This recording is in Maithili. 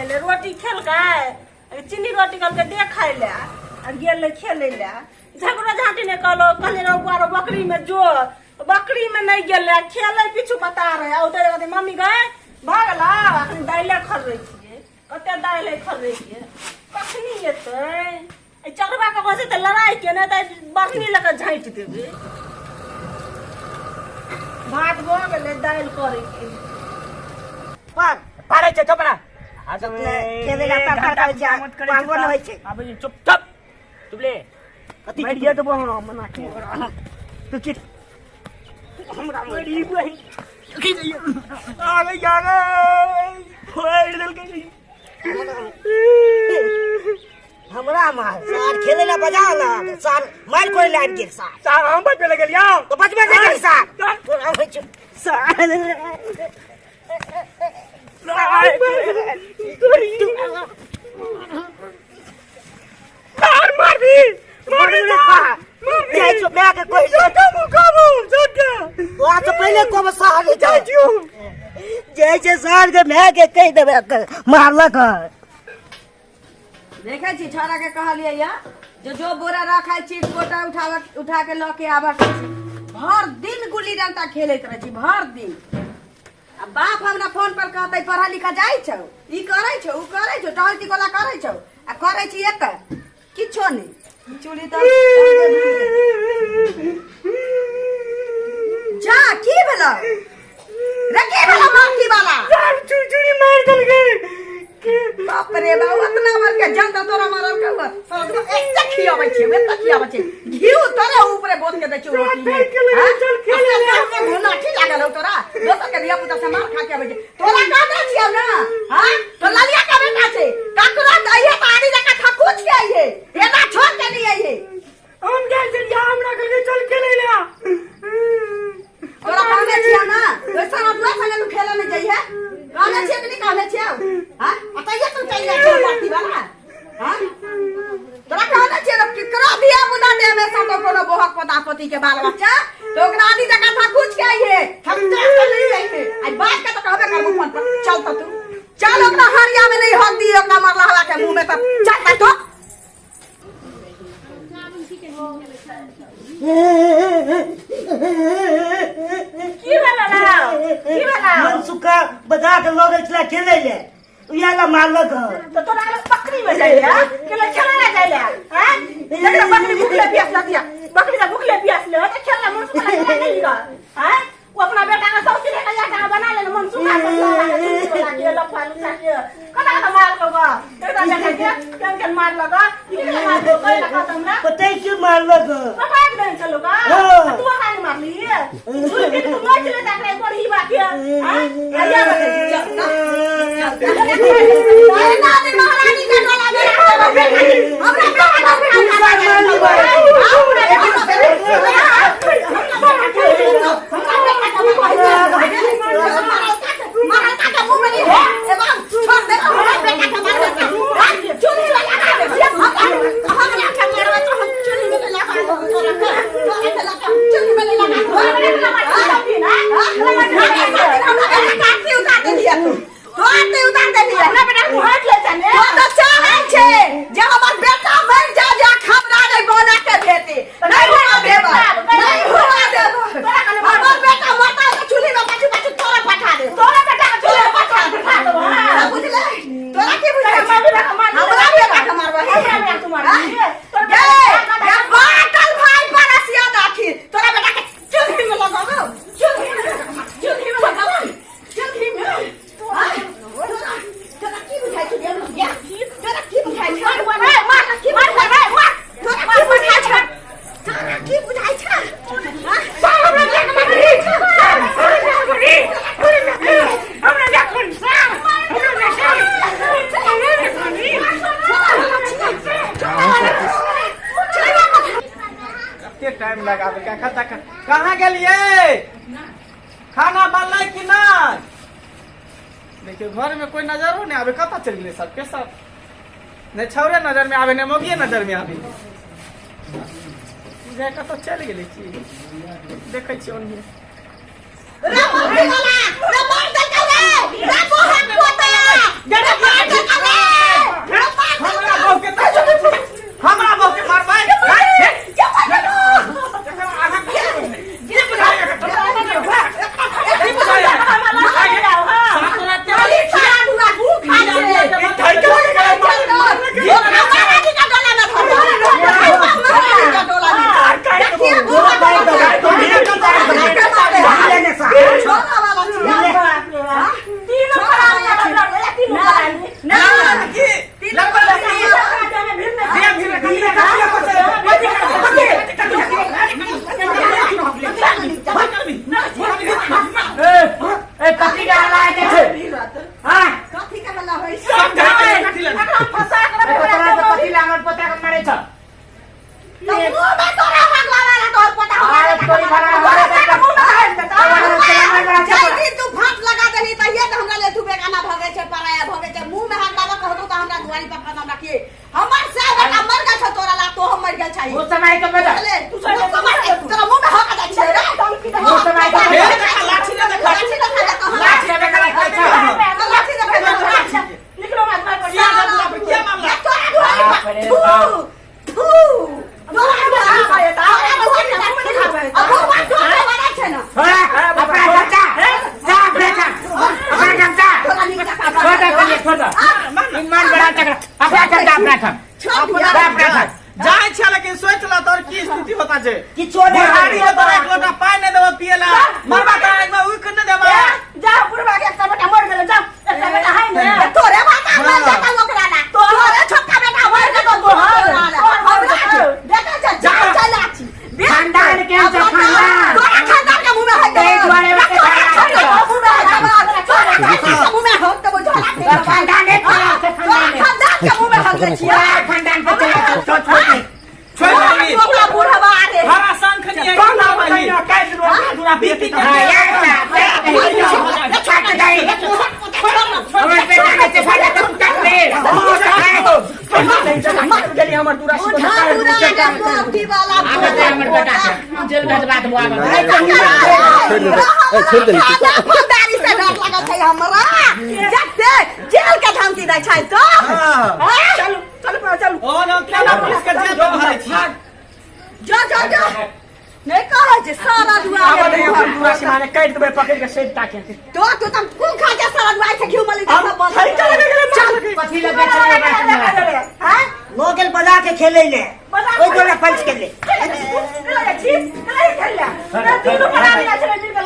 गेलै रोटी खेलकै, चीनी रोटी कहलकै दे खाय लए, आ गेलै खेलै लए। झगड़ो झाँटी नहि कहलो, कहलियै रौ बौआ रौ बकरीमे जो, बकरीमे नहि गेलै, खेलै पीछू बता रहे। आ उतरि कहतै मम्मी गए भऽ गेलौ, अखन दाइले खर्रै छियै, कते दाइले खर्रै छियै, कखनी एतै? एहि चढ़बा के बजे तऽ लड़ाई के नहि तऽ बढ़नी लऽ कऽ झाँटि देबै। भात भऽ गेलै, दालि करैके पर पारै छै चुप रह। खेले ला तब कर छै, पागल होइ छै। आबै छै, चुप चुप चुप ले। कथी मारिए देबो हमरा मना के तू की हमरा मरी बहिन की जाइए आ गई आ गई फोड़ देलकै। हमरा मार सार खेले ला बजा लग सार मार कोई लाग गेल सार। सार हम बचबे लग गेलियौ तो बचबे नहीं गेल सार, तोरा होइ छौ सार। मार मारबी मारबी सार जाइ छौ my के कोई काबू काबू झटका। तोरा से पहिले कोब सार जाइ छियौ। जाइ छै सार के my के कहि देबै मारलक हँ। देखै छी छौड़ा के कहलियै या जो जो बोरा रखै छी गोटा उठा उठा के लऽ के आबऽ के छै। भर दिन गुल्ली डंटा खेलैत रहै छी भर दिन। आ बाप हमरा फोन पर कहतै पढ़ा लिखा जाइ छौ, ई करै छौ, उ करै छौ, टहल टिकोला करै छौ, आ करै छी एतऽ किछो नहि। चूड़ी तऽ जा की भेलौ रे, की भेलौ बाकी वाला? सार चुचुड़ी मार देलकै। बाप रे बाप, उतना मर के जनता तोरा मारल के हुआ सब एते खियाबै छै, एते खियाबै छै, घिउ तोरे ऊपरे बोल के दै छै रोटी में। खेल के हाँ? चल खेले ले। असल में घुनाठी लागल हौ तोरा, दोसर के धिया पुता से मार खा के आबै छै। तोरा कहने छियौ ना, हाँ? तो ललिया के बेटा छै, ककरो अइहे तऽ आरी जकाँ थकुच के अइहे, एना छोड़ के नहीं अइहे। हम गेल छलियै, हमरा कहलकै चल खेले ले। तोरा कहने छियौ ना, ओइ सारा दुआ संगे तू खेले नहीं जइहे, कहने छियौ कि नहीं कहने छियौ? हाँ? आ तैयो तू चलि जाइ छौ पार्टी वाला। हाँ? तोरा कहने छियौ ना, केकरो धिया पुता देह में सटो कोनो बोहक पोता पोती के बाल बच्चा तो ओकरा आदि जकाँ थकुच के अइहे, थकते से नहीं अइहे। आई बात के तो कहबे करबो फोन पर। चल त तू चल, ओकरा हरिया में नहीं हक दी, ओकरा मरला हवा के मुंह में त चल त तू। की भेलै राव? की भेलै? मनसुखा बजा के लऽ गेल छलै खेलै ले, उएह ला मारलक हँ। तऽ तोरा लग बकरी में जाइ ले केले, खेलै ले जाइ ले हैं? देखना बकरी भूखले प्यास लतिया, बकरी के भूखले प्यास ले तऽ खेलला मनसुखा ला खेला नहीं गा हैं? वो अपना बेटा के सब चीज के जाके बना ले मनसुखा के चूड़ी वाला के लफा लुचा के कता कता मार लगा एकटा बेटा के केन केन मार लगा, ई के मार दो कहि लगा हमरा पता की मारलक हँ। पटा के देन चलो का। हाँ। तू ओकरा नहीं मारली झूठ के तू नोच ले तकरे कोढ़ी बाकी हैं? आइया बता। एना नहि महारानी के डोला में राख देबै। हमरा बेटा के तू सार मारली जे हमर बेटा मरि जा जे खबरा नहि बना के भेटे, नहीं हुआ देब, नहीं हुआ देब। हमर बेटा मरता तऽ चूल्ही में पाछू पाछू तोरा पठा दे, तोरा बेटा के चूल्ही में पठा दे। हाँ, बुझले? तोरा की बुझाइ छै? हमरा बेटा के मारबही? हमरा बेटा के मारबही? गे, गे बाटल भाई परसिया दाखी तोरा बेटा के चूल्ही में लगाबो, चूल्ही में, चूल्ही में लगाबो, चूल्ही में। हाँ? तोरा तोरा की बुझाइ छै गे? तोरा की बुझाइ छै? मार मार की मार बुझाइ मार मार। तोरा की बुझाइ छै? तोरा की बुझाइ छै? हाँ? हमरा देख मारी, हमरा देख मारी, हमरा देख मारी। कते टाइम लगा देलकै एखन तक। कहाँ गेलियै? खाना बनलै कि नहि? देखियौ घर में कोई नजरो नहि आबे, कतऽ चलि गेलै सबके सब? नहि छौरे नजर में आबे, नहि मौगिए नजर में आबे। बुझाइ कतऽ चलि गेलै की, देखै छियै ओनहिए। रे मरने वाला, रे मार देलकौ रे, रे मोहन पोता, रे मार देलकौ। समय के बदल। चले, तू समय तोरा मुंह में हक जाइ छै रे। मुँह समय के हे बदल। देखा, लाठी ने देखा। लाठी देखा जा कहाँ। लाठी देबे करै छै। लाठी देखा जा कहाँ। निकलो मार मार किया जा दूरा पर किया मारला? तोरा दुआरी बाप पर रे थू, बाप। थू। तोरा दुआरी पर, तोरा दुआरी पर। आ भगवान तोरा वाला छै ना। छोड़ा, अपना खर्चा। जा, अपना खर्चा। अपना खर्चा। तोरा नीक जकाँ छोड़ दे, कनिए, छोड़ दे। ईमान बड़ा तगड़ा। अपना खर्चा, अपना खर्चा। छोड़ अपना दिया। अपना खर्चा। जाइ छै लेकिन सोच ला तोर की स्थिति होता छै। किछो नहि बुढ़ारी के तोरा एक लोटा पानि नहि देबो पिए ला। मरबा तोरा एक बार उइक नहि देबा। जा बुढ़वा के एकटा बेटा मर गेलै, जा एकटा बेटा है ने। तोरे बेटा मर जेतौ ओकरा ला। तोरे छोटका बेटा मर जेतौ तोरा ला। हमरा छै, बेटा छै, जा चला छी। खानदान केहन छै, खानदान? तोरा खानदान के मुँह में हक ताहि दुआरे ओते तोरा झगड़ा खानदान के मुँह में हक देबो। तोरा खानदान के मुँह में हक देबो, झोला फेंक देबो। खानदाने खराब छै, तोरा खानदाने। खानदान के मुँह में हक दै छियै। पूरा खानदान पर चले छै, छोड़, छोड़ दे। छोड़ि देबही। ओकरा बुढ़वा रे। हरा शंख नियर कौन आबै ना काटि देलहुँ अपना दूरा बीपी के हाँ, यार, साहब, काट दे। हमर बेटा के चेफा दे, तू काट दे। मार गेली हमर दूरा से बुढ़ा बुढ़ा के गोटी वाला आबे दे हमर बेटा के। जेल भेजबा देबो आबे दे। फौजदारी से डर लगत है हमरा। जते जेल के धमकी दै छै तो। हाँ। चलू चलू पर चलू। ओ न केना पुलिस के जेल में भरै छी। जो जो जो नहीं कहै छै सारा आबऽ दे दुआरे अपन दूरा से माने काटि देबै पकड़ि के सेब ताके। तो तू तम कुन खा के सारा दुआरे से घिउ मली सब बंद। चल। कथी लए बेचलियै बात में? हैं? लऽ गेल बजा के खेलै ले, ओहि दुआरे पंच केले। तीनू परानी छलै मिलके।